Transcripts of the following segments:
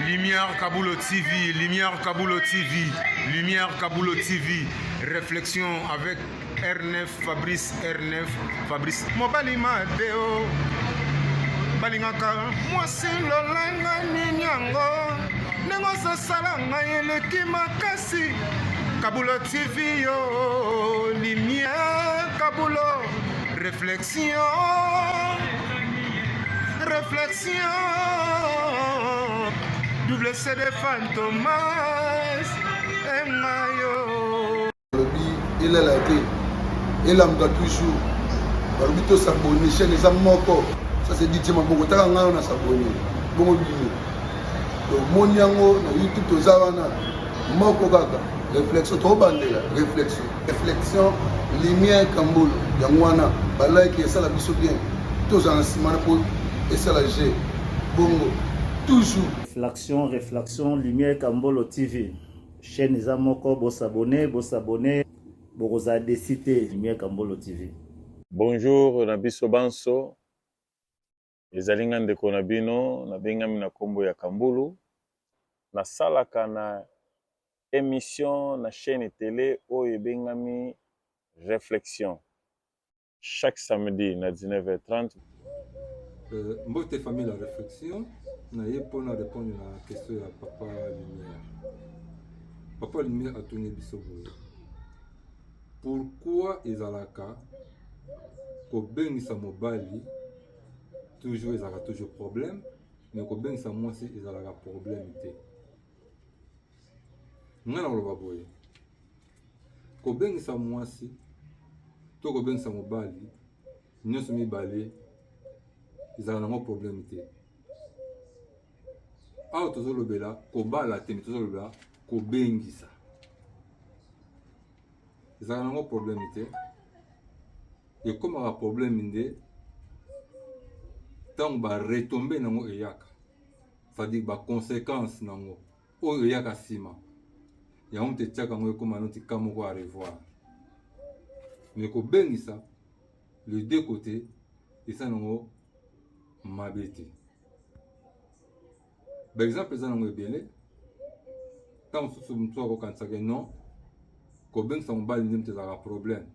Lumière Kabulo TV, Lumière Kabulo TV, Lumière Kabulo TV, réflexion avec R9 Fabrice R9 Fabrice mobali mabe o balingaka mwasi lolanga nini yango ndenge ozosala ngai eleki makasi Kabulo TV yo Lumière Kabulo réflexion réflexion double CD Fantomas engayo Balobi elala te, elamuka toujours. Balobi to s'abonner, chaîne eza moko. Ça c'est DJ Maboko, taka ngai na s'abonner. Bongo bino. Tomoni yango na YouTube toza wana moko kaka. Réflexion tobandela, réflexion. Réflexion lumière Kambolo. Yango wana ba like esala biso bien. Tozala na nsima na po esala G. Bongo toujours. Réflexion, réflexion, Lumière Kambolo TV. Chaîne eza moko, bo s'abonner, bo s'abonner, bokozala déçu te. Lumière Kambolo TV. Bonjour na biso banso, ezali nga ndeko na bino, nabengami na kombo ya Kambulu, nasalaka na emission na chaîne tele oyo ebengami Reflexion. Chaque samedi na 19h30. Mbote famille la réflexion naye mpona répondre na question ya papa lumière. Papa lumière atuni biso boye: pourquoi ezalaka kobengisa mobali toujours ezalaka toujours problème, mais kobengisa mwasi ezalaka problème te? Ngai nakoloba boye: kobengisa mwasi to kobengisa mobali, nyonso mibale ezalaka nango problème te. Awa tozolobela kobala te, mais tozolobela kobengisa. Ezalaka nango problème te. Ekomaka problème nde ntango baretombées nango eyaka, c'est-à-dire baconséquence nango oyo eyaka nsima. Yango moto etiaka yango ekóma noti ka moko à revoir. Mais kobengisa, les deux côtés eza nango mabe te. Baexemple eza nango ebele. Ntango mosusu motu akokanisaka non, kobengisa mobali nde moto ezalaka problème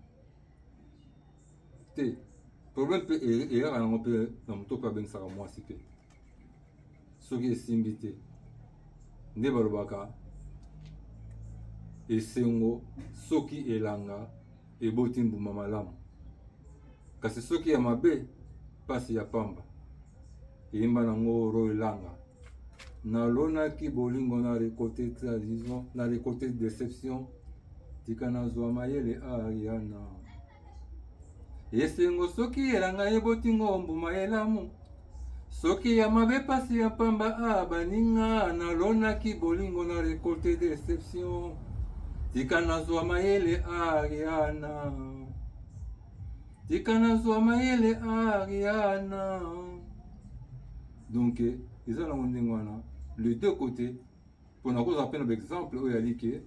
te. Problème mpe eyaka nango mpe na moto mpe abengisaka mwasi mpe soki esimbi te. Nde balobaka esengo soki elanga eboti mbuma malamu, kasi soki ya mabe, mpasi ya pamba. Eyemba nango ro elanga: nalonaki bolingo, na récolté trahison, na récolté déception, tika nazwa mayele. Ariana, esengo soki elanga eboti ngo mbuma elamu, soki ya mabe, pasi ya pamba. A baninga, nalonaki bolingo, na récolté déception, tika nazwa mayele. Ariana, tika nazwa mayele. Ariana, donc eza nango ndenge wana, les deux côtés. Mpona kozala mpe na baexemple oyo yali ke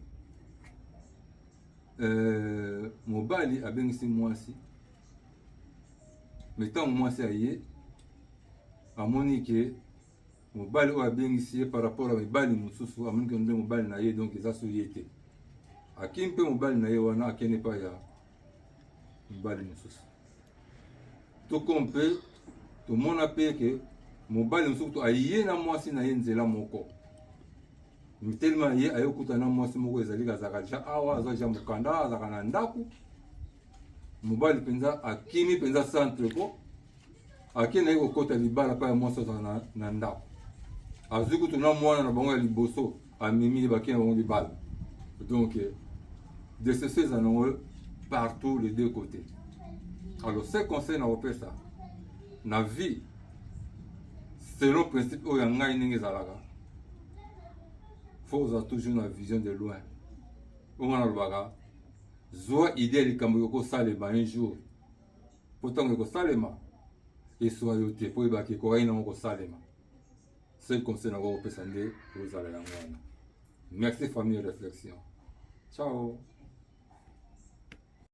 mobali abengisi mwasi, mais ntango mwasi aye, amoni ke mobali oyo abengisi ye, par rapport ya mibali mosusu, amoni ke nde mobali na ye, donc eza so ye te. Akimi mpe mobali na ye wana, akende epai ya mobali mosusu. Toko mpe tomona mpe ke mobali mosusu to aye na mwasi na ye nzela moko telema, ye aye okuta na mwasi moko ezali azalaka deja awa, aza deja mokanda, azalaka na ndako. Mobali mpenza akimi mpenza centre ko akende ye kokɔta libala mpa ya mwasi azalaka na ndako. Azwi kutu na mwana na bango ya liboso, amemi ye, bakei na bango libala. Donc déception eza nango partout, les deux côtés. Alors ce conseil na kopesa na vie, selon principe oyo ya ngai ndenge ezalaka, faut ozala toujours na vision de loin. Oyo nga nalobaka, zwa idée ya likambo ekosalema un jour, mpo ntango ekosalema eswa yo te, mpo oyebaki ekokaki nango kosalema. Seul conseil nako kopesa nde ozala yango wana. Merci famille réflexion, ciao.